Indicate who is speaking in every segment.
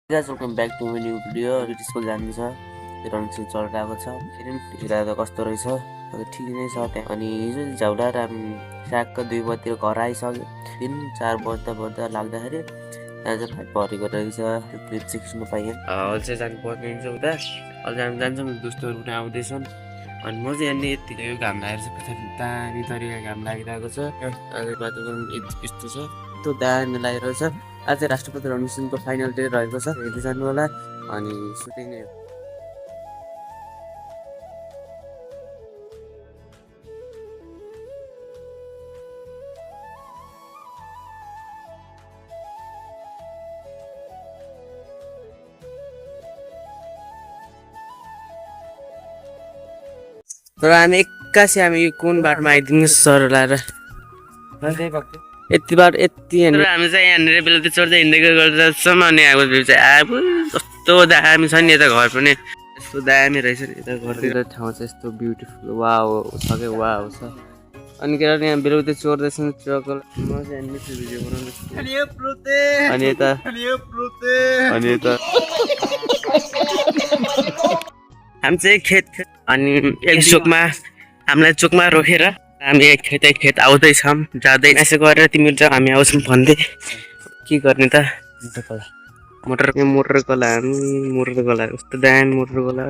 Speaker 1: guys, welcome back to my new video. School जान्छ रनसिल चढिरहेको छ हेरौँ त कस्तो रहेछ ठिक नै छ त्यहाँ अनि हिजो झौडा र ट्र्याकको 2 बजेतिर घर आइसक्यो 3-4 बज्दा लाग्दाखेरि त्यहाँ चाहिँ फाइट परेको रहेछ त्यो क्लिप चाहिँ खिच्नु पाएँ अहिले चाहिँ जानु पर्ने हुन्छ उता अहिले हामी जान्छौँ दोस्तहरू पनि आउँदैछन् अनि म चाहिँ यहाँनिर यतिकै यो घाम लागेर चाहिँ कता दामी तरिका घाम लागिरहेको छ अहिले वातावरण यस्तो छ त्यो दामी लागिरहेको छ आज राष्ट्रपति रणसिंहको फाइनल डे रहेको छ हेर्दै जानु होला अनि सुटिङ तर हामी एक्कासी हामी कुन बाटोमा आइदिनु सर लाएर यति बार यति हामी चाहिँ यहाँनिर बेलुकी चढ्दै हिँडेको गर्छौँ अनि अब चाहिँ अब कस्तो दामी छ नि यता घर पनि यस्तो दामी रहेछ नि यता घरतिर ठाउँ चाहिँ यस्तो ब्युटिफुल वाउ छ क्या वाउ छ अनि के अरे यहाँ बेलुकी चढ्दैछ ट्रकल म चाहिँ यहाँनिर भिडियो बनाउँदैछु अनि यता हामी चाहिँ खेत अनि एक चोकमा हामीलाई चोकमा रोकेर हामी खेत आउँदैछौँ जाँदै यसो गरेर तिमीहरू चाहिँ हामी आउँछौँ भन्दै के गर्ने त मोटर कला कस्तो दामी मोटर कला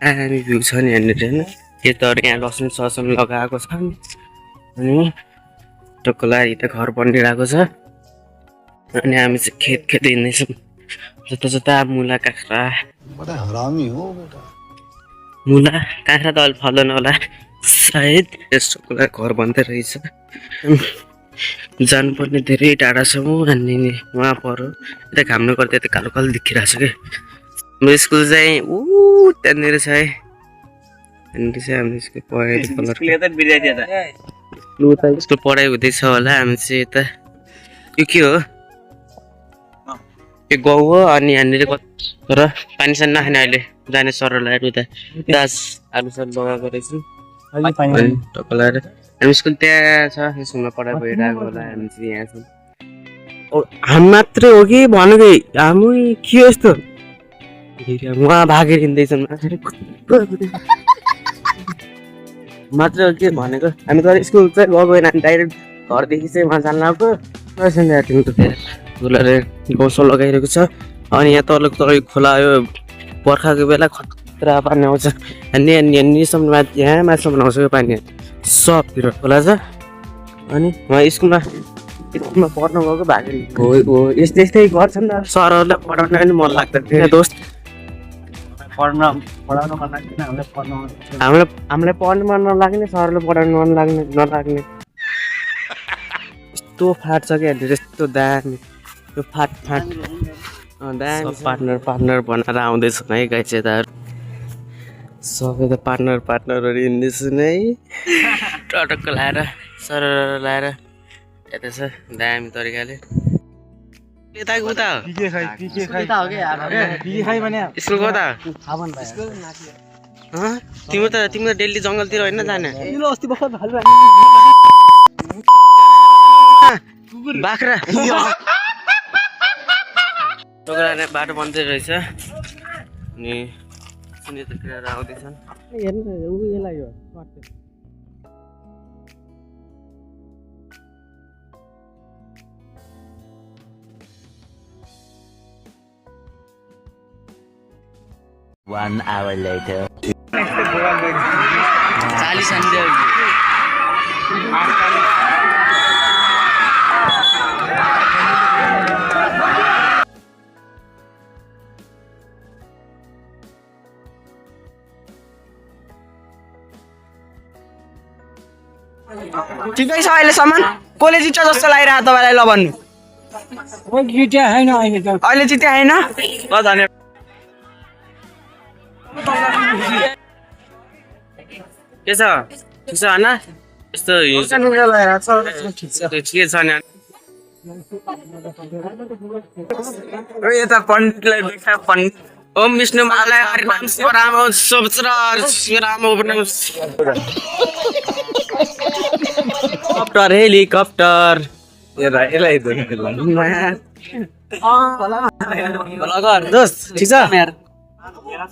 Speaker 1: दामी भ्यू छ नि यहाँनिर होइन खेतहरू यहाँ लसुन ससुन लगाएको छ अनि टोकला यता घर बनिरहेको छ अनि हामी चाहिँ खेत हिँड्दैछौँ जता मुला काँक्रा मुला काँक्रा त अहिले फल्दैन होला सायद यस्तोलाई घर बन्दै रहेछ जानुपर्ने धेरै टाढा छ म अनि उहाँ पऱ्यो यता घाम्नु गर्दा यता कालो कालो देखिरहेको छ कि मेरो स्कुल चाहिँ त्यहाँनिर छ है त्यहाँनिर चाहिँ हामी यस्तो पढाइ हुँदैछ होला हामी चाहिँ यता यो के हो यो गाउँ हो अनि यहाँनिर र पानी सानी नखाने अहिले जाने सरलाई उता दास आलु सर लगाएको रहेछौँ हामी स्कुल त्यहाँ छ स्कुलमा पढाइ भइरहेको होला हामी चाहिँ यहाँ छौँ हामी मात्रै हो कि भनेको हामी के हो यस्तो उहाँ भागेर हिँड्दैछन् मात्रै हो के भनेको हामी त स्कुल चाहिँ गएको होइन डाइरेक्ट घरदेखि चाहिँ उहाँ जानु लाग्यो गौसो लगाइरहेको छ अनि यहाँ तल खोला यो बर्खाको बेला खतरा पानी आउँछ यहाँसम्म यहाँ माथिसम्म आउँछ यो पानी सबतिर खोला छ अनि उहाँ स्कुलमा पढ्नु गएको भागेर हो यस्तै गर्छ नि त सरहरूलाई पढाउन पनि मन लाग्दैन दोस्त हामीलाई पढ्नु मन नलाग्ने सरलाई पढाउनु मन नलाग्ने यस्तो फाट छ क्या यस्तो दामी यो फाट दामी पार्टनर बनाएर आउँदैछन् है गाई चाहिँ यताहरू सबै त पार्टनरहरू हिँड्दैछन् है टटक्क लाएर सर लाएर यता छ दामी तरिकाले यता उता स्कुलको उता तिम्रो डेली जङ्गलतिर होइन जाने बाख्रा टोकरा बाटो बन्दै रहेछ अनि सुनेर आउँदैछन्
Speaker 2: One hour later.
Speaker 3: ठिकै छ अहिलेसम्म कसले जित्छ जस्तो लागिरहेको तपाईँलाई ल भन्नु अहिले जिते होइन ल धन्यवाद
Speaker 1: के छ ठिक छ होइन यस्तो ठिकै छ नि
Speaker 3: यता पण्डितलाई देखा पण्डित ओम विष्णु महालय हरिनाम शिवराम शिवराम
Speaker 1: हेलिकप्टर
Speaker 3: ब्लगर दोस्त ठीक छ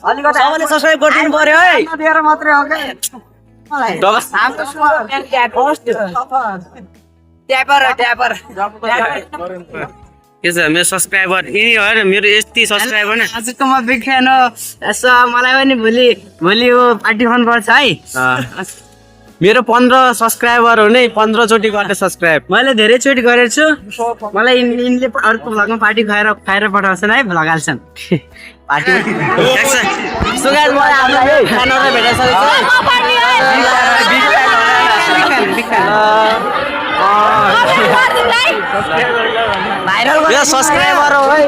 Speaker 3: सबैले सब्स्क्राइब गरिदिनु पर्यो है के छ मेरो सब्स्क्राइबर यिनी होइन मेरो यति सब्स्क्राइबर नै
Speaker 4: आजको म बिग फ्यान हो यसो मलाई पनि भोलि हो पार्टी फन पर्छ है
Speaker 3: मेरो 15 सब्स्क्राइबर हो नै 15 चोटि गर्ने सब्स्क्राइब
Speaker 4: मैले धेरै चोटि गरेको छु मलाई यिनले अर्को भ्लगमा पार्टी खुवाएर पठाउँछन् है भ्लग हाल्छन् पार्टी
Speaker 3: सुगार मलाई आफ्नो फ्यानहरुले भेटाइसकेको छ
Speaker 4: भाइरल
Speaker 3: यो सब्स्क्राइबर हो है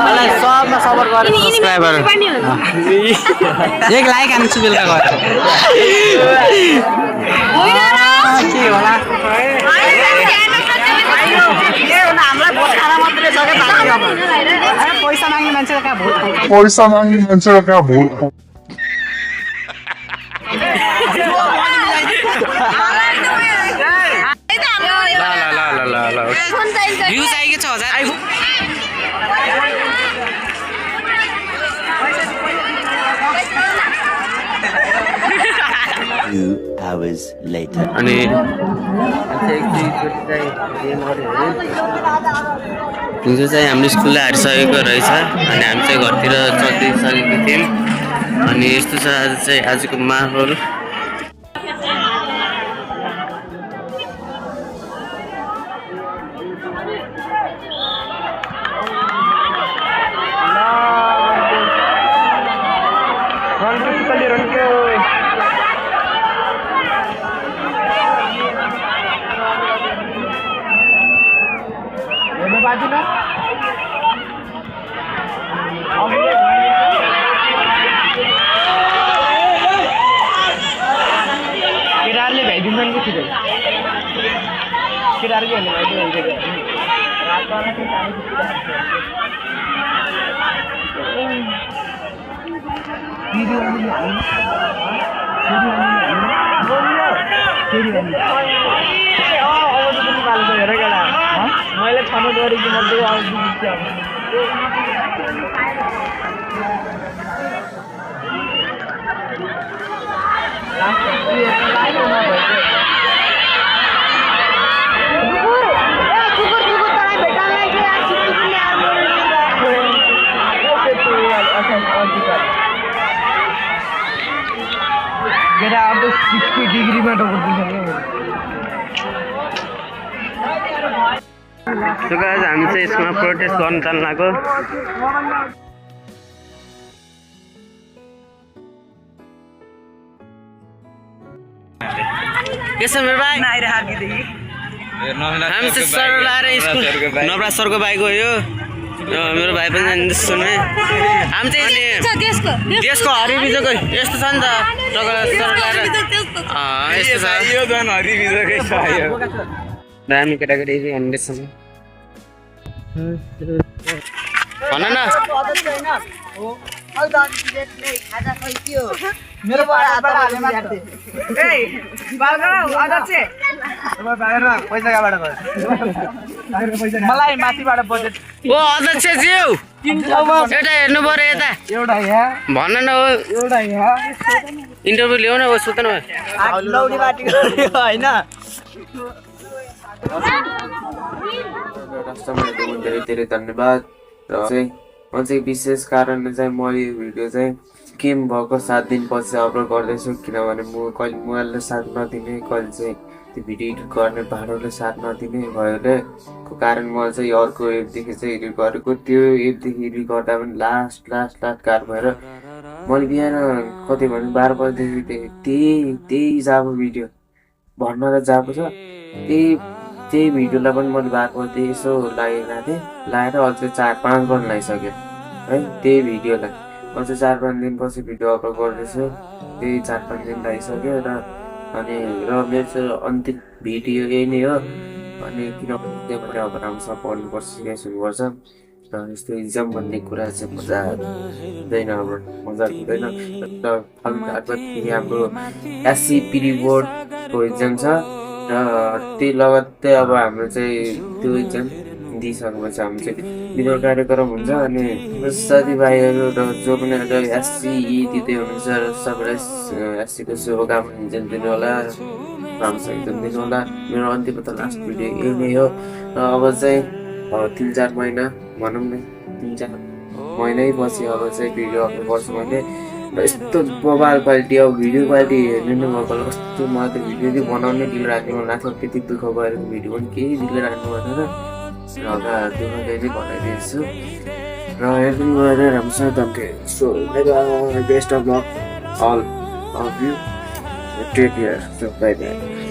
Speaker 3: मलाई सबमा सपोर्ट गर्ने सब्स्क्राइबर
Speaker 4: एक लाइक हान्छु बेलुका गएर के होला पैसा माग्ने मान्छेलाई कहाँ भोट
Speaker 3: भ्युज आइके 6000 आइफोन
Speaker 2: 2 hours later.
Speaker 3: अनि हिजो चाहिँ हाम्रो स्कुलले हारिसकेको रहेछ अनि हामी चाहिँ घरतिर चलिसकेको थियौँ अनि यस्तो छ आज चाहिँ आजको माहौल
Speaker 4: केटाहरूले भ्याइदिन्छन् कि छिटो केटाहरूले मैले छानो गरेको मध्ये केटा अब 60 डिग्रीमा
Speaker 3: So guys, हामी चाहिँ यसमा प्रोटेस्ट गर्न जान लाग्यो के छ मेरो भाइ हामी चाहिँ सर लाएर स्कुल नवरा सरको भाइ गयो मेरो भाइ पनि जाँदैछ सुन्ने हामी चाहिँ देशको हरिबिजको यस्तो छ नि त सर लाएर यस्तो छ यो झन् हरिबिजकै छ यो दामी केटाकेटी हान्दैछ भन न
Speaker 4: मेरो मलाई माथिबाट बजेट
Speaker 3: ओ अध्यक्षज्यू एउटा हेर्नु पर्यो यता
Speaker 4: एउटा यहाँ
Speaker 3: भन न हो
Speaker 4: एउटा यहाँ
Speaker 3: इन्टरभ्यू ल्याउ न सोध न
Speaker 4: होइन
Speaker 1: धेरै धेरै धन्यवाद र चाहिँ म चाहिँ विशेष कारणले चाहिँ म यो भिडियो चाहिँ केम भएको 7 दिनपछि अपलोड गर्दैछु किनभने म कहिले मोबाइलले साथ नदिने कहिले चाहिँ त्यो भिडियो एडिट गर्ने भाँडोले साथ नदिने भएकोले कारण म चाहिँ अर्को एपदेखि चाहिँ एडिट गरेको त्यो एपदेखि एडिट गर्दा पनि लास्ट कार भएर मैले बिहान कति भने 12 बजेदेखि त्यही जाबो भिडियो भन्न त जाएको छ त्यही भिडियोलाई पनि मैले 12 बजे यसो लागेको थिएँ लगाएर अझै 4-5 गर्न लागिसक्यो है त्यही भिडियोलाई अझै 4-5 दिनपछि भिडियो अपलोड गर्दैछु त्यही 4-5 दिन लागिसक्यो र अनि मेरो चाहिँ अन्तिम भिडियो यही नै हो अनि किनभने त्यहाँबाट अब राम्रोसँग पढ्नुपर्छ सिकाइसक्नुपर्छ र यस्तो इक्जाम भन्ने कुरा चाहिँ मजा हुँदैन अब मजा हुँदैन र फेरि हाम्रो एससी प्री बोर्डको इक्जाम छ र त्यही लगत्तै अब हाम्रो चाहिँ त्यो इक्जाम दिइसकेपछि हाम्रो चाहिँ भिडियो कार्यक्रम हुन्छ अनि साथीभाइहरू र जो पनि एससी दिँदै हुनुहुन्छ सबैलाई एससीको शुभकामना दिनु होला राम्रोसँग दिनु होला मेरो अन्तिमको त लास्ट भिडियो यही नै हो र अब चाहिँ 3-4 महिना भनौँ न 3-4 महिनै पछि अब चाहिँ भिडियो अपलोड गर्छु मैले र यस्तो मोबाइल क्वालिटी अब भिडियो क्वालिटी हेर्नु नै मोबाइल कस्तो मलाई त भिडियो चाहिँ बनाउनै ढिलो राख्ने मन लाग्छ त्यति दुःख भएर भिडियो पनि केही ढिलो राख्नु पर्दैन र हल्का दुःख चाहिँ बनाइदिन्छु र हेर्नु गएर राम्रोसँग धम्के so best of luck all of you take care bye by